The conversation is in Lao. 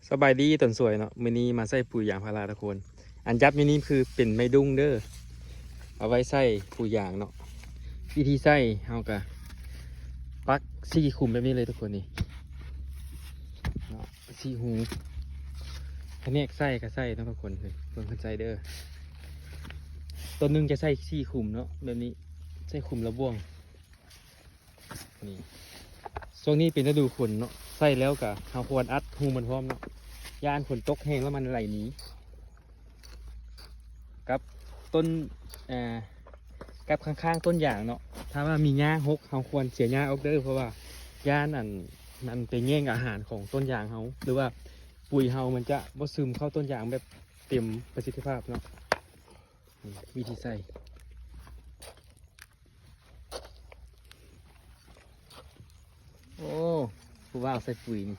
ສະບາຍດີຕອນສວຍເນາະ, ມື້ນີ້ມາໃສ່ປຸຍຢາງພາລາທຸກຄົນ. ອັນຈັບຢູ່ນີ້ຄືເປັນໄມ້ດຸ້ງເດີ ເອົາໄວ້ໃສ່ປຸຍຢາງເນາະ. ວິທີໃສ່ເຮົາກະປັກສີ່ຂຸມແບບນີ້ເລີຍທຸກຄົນ. ນີ້ເນາະ ສີ່ຮູ ຂະແນກໃສ່ກະໃສ່ເນາະທຸກຄົນ. ເບິ່ງເພິ່ນໃສ່ເດີ ຕົ້ນໜຶ່ງຈະໃສ່ສີ່ຂຸມເນາະ ແບບນີ້ ໃສ່ຂຸມລະບ່ວງ. ນີ້ ຊ່ວງນີ້ເປັນລະດູຝົນເນາະ, ໃສ່ແລ້ວກະເຮົາຄວນອັດຮູມັນພ້ອມເນາະ, ຢ້ານຝົນຕົກແຮງແລ້ວມັນໄຫຼໜີ. ກັບຕົ້ນ ເອີ ກັບຂ້າງໆຕົ້ນຢາງເນາະ, ຖ້າວ່າມີຫຍ້າຮົກ ເຮົາຄວນເສຍຫຍ້າອອກເດີ ເພາະວ່າຢ້ານອັນ ອັນໄປແຍ່ງອາຫານຂອງຕົ້ນຢາງເຮົາ ຫຼືວ່າປຸຍເຮົາມັນຈະບໍ່ຊຶມເຂົ້າຕົ້ນຢາງແບບເຕັມປະສິດທິພາບເນາະ. ນີ້ ວິທີໃສ່. ໂອ້ ຜູ້ບ່າວໃສ່ປຸຍນີ້